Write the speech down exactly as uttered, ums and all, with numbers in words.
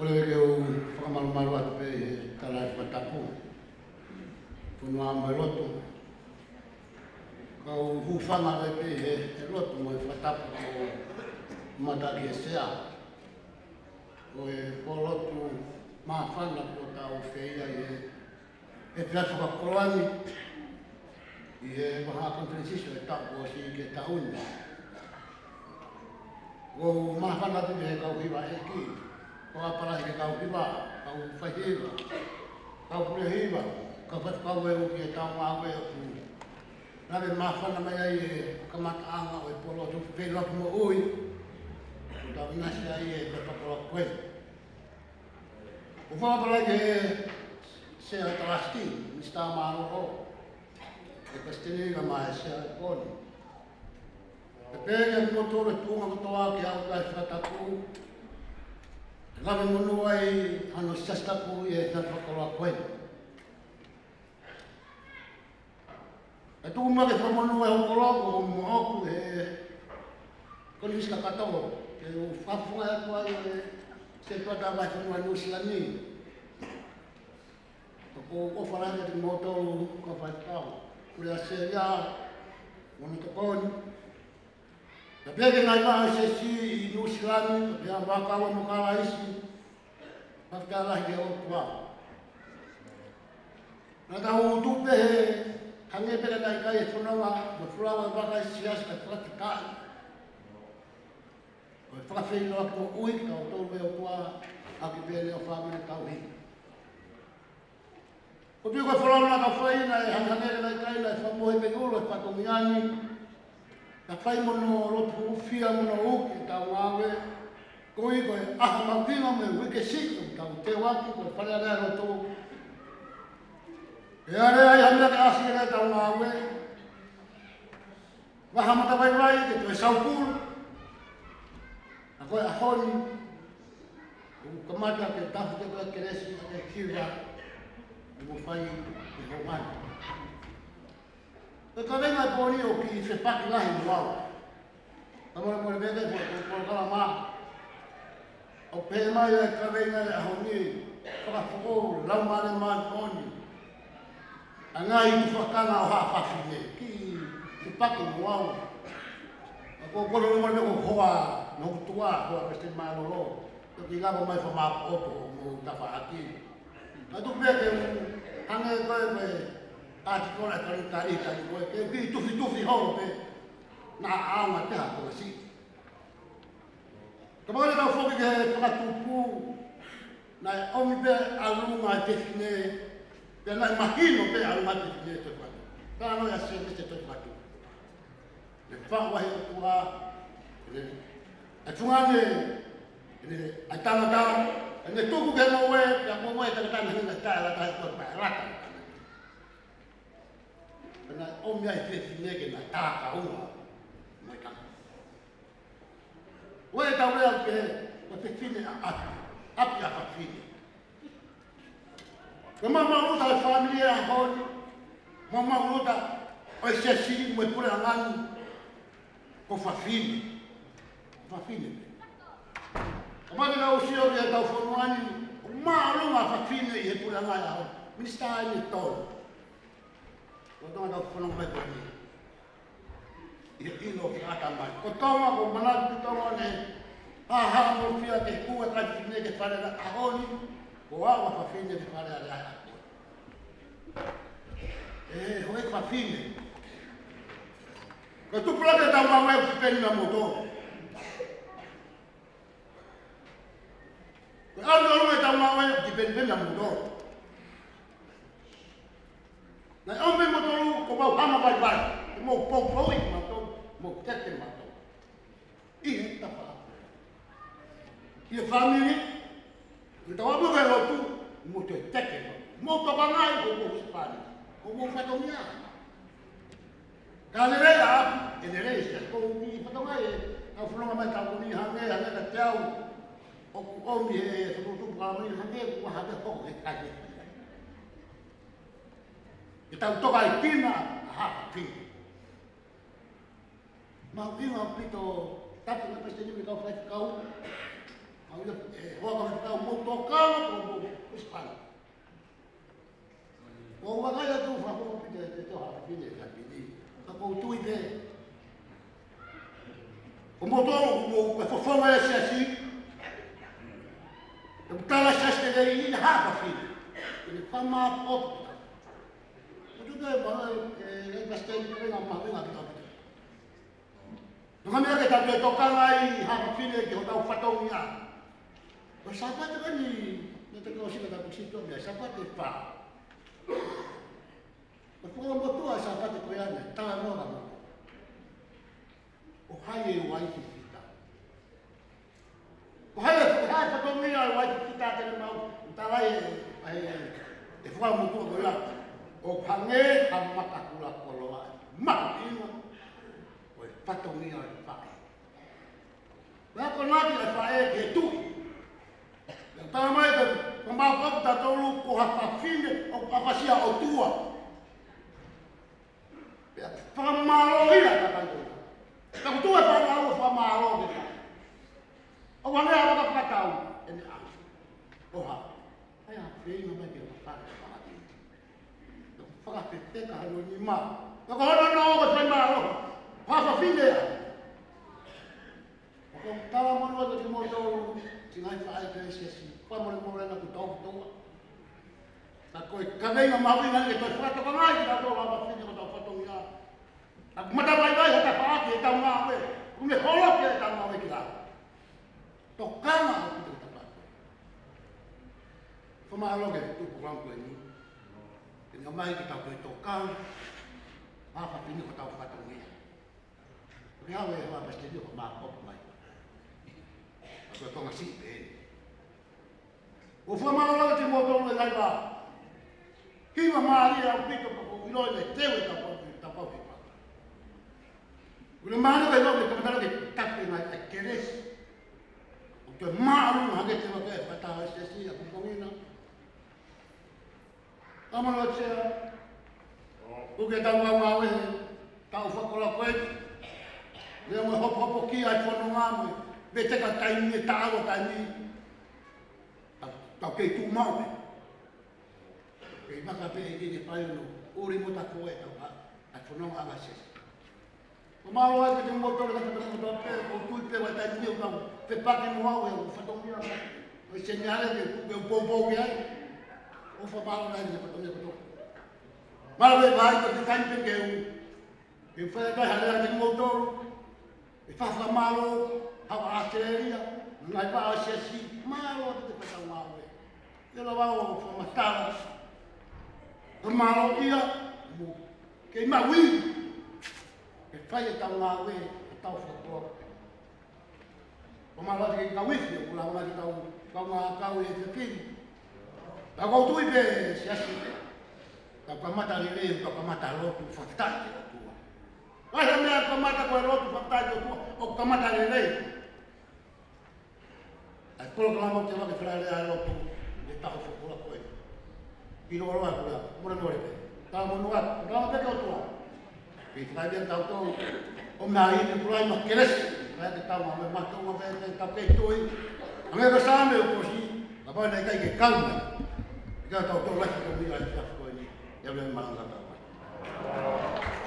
Kole ke u fakamalumalu atu pē he tala e fakatapu. Fonua mo e lotu. Kau hūfanga pē he, he lotu mo e fakatapu ko mata ki he sea. Ko e pō lotu māfana ko tau feia he, he pea fakakoloa ni. ʻI he vahaʻa konifelenisi ʻo e taʻu kuo ʻosi ki he taʻu ni. ʻOku ou māfana atu he kau hiva ʻeiki. Ko ʻapalai ke kau hiva, kau faihiva, kau pule hiva, kau faifekau ʻe ua ki he taʻu ngāue ʻoku lave māfana mai ai e kamataʻanga ʻo e pō lotu feʻiloaki moʻui. Ko tau ʻinasi ai e pea fakakoloa ko ē. ʻOku ou fakapalai ki he Sea Talasiti, Minisitā Mālōlō, e Palesiteni kae ʻumaʻā e Sea ʻo e Kōni. Pea pehē ki he motu ʻo e tuʻunga kotoa ke aʻu ki he fakatapu, ʻe lave monū ai hano siasi tapu ʻi he fakakoloa ko ē. ʻE tuku mai ke fakamonū e houʻeiki ko moʻoku he konifelenisi kakato, ke u fakafofonga atu ai e Setuata Vahefonua Nuʻusila ni. ʻOku ou ʻofa lahi atu kiate kimoutolu kau faifekau, Pule ʻAositelēlia, mo hono tokoni. Pea pehē ki he ngaahi vaʻa siasi ʻi Nuʻusila ni, pea mo Vakaua mo Kalaisi, fakafetaʻi lahi ki he ʻOtua. Naʻa tau tuʻu pē he hangē pē ka naʻe ʻikai e fononga mo e folau ʻa e vaʻa siasi ka fakafetaʻi. Ko e fakafeʻiloaki moʻui kitautolu ʻe he ʻOtua, ʻaki pē ʻene ʻofa mo ʻene tauhi. Ko e piko ko e folau naʻa tau fai naʻe hangehangē naʻe ʻikai, naʻe fakamohe mei ʻulu e fatongia ni. Naʻa tau fai mo hono lotu hūfia mo hono uki ʻetau ngāue. Koeʻuhi ko e ʻaho mahuʻinga mo e uike siʻi ʻoku tau teuaki ko e Fale Alea ʻo e Lotu. ʻE ʻi ai ha meʻa ke ʻasi ai ʻetau ngāue. Vaha matavaivai ke toe saupulu. ʻA ko e ʻaho ni, ʻoku kamata ke tafu ke toe kelesi ʻa e kiva, ʻoku fai ʻi he houa ni. Ko e kaveinga e pō ni ʻoku kiʻi fepaki lahi mo au. Ka molemole pē ke ko e polokalama. ʻOku pehē mai e kaveinga e ʻaho ni, fakafoʻou Laumālie Māʻoniʻoni. ʻA e ngaahi tufakanga ʻo haʻa fafine, kiʻi fepaki mo au. ʻOku ou kole molemole ko e hoa, mo hoku tuʻa, hoa Palesiteni Mālōlō. Toki lava mai fakamāʻopoʻopo mo tafaʻaki. Ka tuku pē ke u hangē ko e, ko e ʻātikolo ʻa e Talitali, tali ko ē, ke u kiʻi tufitufi holo pē, naʻa ʻaonga te ha kosi. Ka mahalo tau foki ki he fakatupu, naʻe ʻomi pē ʻalunga e fefine, pea naʻe mahino pē ʻalunga e fefine ʻi he fakatupu. Ka ʻa e ngaahi ʻa e sēnesi ʻo e fakatupu. ʻE faʻu ai e ʻOtua, ʻene, ʻa e fungani, ʻene, ʻa e tangata, ʻene tuku ki he ngoue, pea ko e ngoue ʻa e tangata naʻe hangē naʻe taʻelata he ʻOtua pea lata. Pea naʻe ʻomi ai e fefine ke na tākaua mo e tangata. ʻOku tau lea pē, ko e fefine ʻa ʻapi, ʻapi ʻa fafine. Ko e maumau ʻuta ʻo e fāmili ʻi he ʻaho ni, maumau ʻuta ʻo e siasi mo e puleʻanga ni, ko fafine. Fafine pē. Ka mani ka u sio ki heʻetau fonua ni, ʻoku māʻolunga fafine ʻi he puleʻanga ʻi he ʻaho ni. Minisitā ʻe tolu. Ko Tonga tau fononga mai ko eni. ʻI he ʻilo ki ʻata mai. Ko Tonga, ko Manatu ki Tonga ne, haʻahaʻa mo fia ke kū e kakai fefine ki he Fale Alea ʻaho ni, ko au ʻa fafine ki he Fale Alea ʻaho ni. ʻE, hoi fafine. Ko e tupulaki ʻetau ngāue ʻoku peni na moto. Ko e ʻalu ʻolunga ʻetau ngāue ʻoku peni peni na moto. Naʻe ʻomi moutolu ko mau hana vaivai, ko mau poupouʻi mautolu, mau teke mautolu. ʻI he tafaʻaki. ʻI he fāmili, ʻi he tau ʻalu ki he lotu, mau toe teke mautolu. Mau tokangaʻi ko mau sipani, ko mau fatongia. Ka lelei ʻa ʻapi, ʻe lelei e siasi. Ko e fatongia ʻetau fononga mai tau kuni hangē, hangē ka te au, ʻoku ʻomi he tuputupu ka mani hangē, ʻoku hangē hoko he kai. Ke tau toka ʻi Tina, ʻa ha fafine. Mahuʻinga ʻaupito, tapu mo e palesiteni mo e kau faifekau. Mahuʻinga, ʻe, hoa kau faifekau, mou Tokanga ko mo Sipani. ʻOku ou vakai atu fakafoʻou pē ki he, ki he Haʻa Fafine, Haʻa Fafine. Ka ʻoku ou tui pē. Ko moutolu ʻoku mou, ko e fofonga ʻo e siasi. ʻOku tala siasi te lei ʻi he Haʻa Fafine. ʻI he fakamāʻopoʻopo. ʻOku ou tui pē, e, e, Pasiteni, ko e ngaahi mahuʻinga ʻaupito. Ko e meʻa ke tau toe tokanga ai, Haʻa Fafine, ki hotau fatongia. Ko e Sāpate ko eni, naʻe tau ʻosi ka tau kusi tō meʻa, Sāpate fā. Ko e fuoloa motuʻa Sāpate ko ia naʻe talanoa mo. Ko hai e uaifi fita. Ko hai e, ko hai e fatongia e uaifi fita te ne maʻu, ʻoku tala ʻe, ʻe, ʻe fuoloa motuʻa ko ia. ʻOku hangē ha maka kula koloa. Mahuʻinga. Ko e fatongia e faʻē. Pea ko e ngaahi ʻa e faʻē ki he tuʻi. Pea tala mai ke, ko mau kapu tatolu ko ha fafine ʻoku ʻapasia ʻOtua. Pea fakamālō ia ka kai kona. Pea ko tuʻu e fakamālō, fakamālō ke ka. ʻOku hangē ha maka fakatau, ʻene ʻa. ʻOha. ʻAi ha feinga mai ke fakatau, fakatau. Fakafefeka hano nima. Ka ko hono nō ko e fakamālō. Haʻa Fafine ia. ʻOku ou talamonū atu kimoutolu, siʻi ngaahi faʻē ʻo e siasi. Fakamolemole ʻaupito ʻaupito. Ka ko e kaveinga mahuʻinga ke toe fakatokangaʻi kitautolu Haʻa Fafine ko hotau fatongia. Ka ʻoku matavaivai ha tafaʻaki ʻetau ngāue. ʻOku ne holoki ʻetau ngāue ki lalo. Tokanga ʻaupito ki he tafaʻaki. Fakamālō ki he tupu ko eni. Ke ne ʻomai ke tau toe tokanga. Haʻa Fafine ko hotau fatongia. Ke hau e hoa Pasiteni ʻo ka māʻopoʻopo mai. Ka ko e konga siʻi pē eni. ʻOku fakamālō atu kimoutolu e ngaahi vā. Hiva mālie ʻaupito ka ʻoku ou ʻilo ʻe teu e tau pau, tau pau hiva. ʻOku ne mālie ka ʻilo ke kamata ke tafe ngaahi ʻa e kelesi. ʻOku te māʻolunga hake te vake e fata ʻa e siasi ʻa Kukongi na. Tamana o Sea, ʻoku ke tau ngāue, tau fakakoloa ko ē. Lea mo hopohopo ki ai fononga mo, me te ka taimi e taʻalo taimi. Tau, tau kei tuʻu maʻu pē. Kei maka pē e kei ke fai ono, ʻuri mo ta ko e tau ka, ʻa e fononga ʻa e siasi. Fakamālō atu kimoutolu ka fakamoutolu pē, ʻoku ou tui pē ʻoku ʻi ai e taimi ʻoku tau fepaki mo au ʻi he fatongia. ʻOku ʻi ai e semiale ke, ke u poupou ki ai. ʻOku fakamālō atu ki he fatongia kotoa. Mālō e vai ko e taimi pē ke u. Ke u fai atu ha lea kiate kimoutolu. ʻE fakamālō, haʻu ʻa ʻAositelēlia, ngaahi vaʻa ʻo e siasi, mālō atu ki he fatongia ʻo e. Te lava ʻo fakamatala. Fakamālō ia, mo kei maʻu ʻi. Ke fai ʻetau ngāue, ʻetau fakakoloa. Fakamālō atu ki he kau ifi, ʻoku lava mai ke tau, kau ngā kau e fefili. Ka ʻoku ou tui pē siasi. Tau kamata lelei, tau kamata lotu fakafetaʻi ki he ʻOtua. Vai ha meʻa kamata ko e lotu fakafetaʻi ki he ʻOtua, ʻoku kamata lelei. ʻA e polokalama ʻoku te vake felālea ʻa e lotu, ʻi he taʻu fokua ko ē. ʻIloa loa ko ia, molemole pē. Talamonū atu, talamonū pē ki he ʻOtua. Ke fai pē ʻa tautolu, ʻo meʻa ʻi he kulai ma kelesi, fai ke tau ma me matou ma pē, pē, tau kei tui. ʻA e meʻa ko e Saame ʻoku ʻosi, kapau naʻe ʻikai ke kau mai. ʻIkai tautolu lahi ko ia ʻi he taʻu ko eni, ia me malanga tau mai.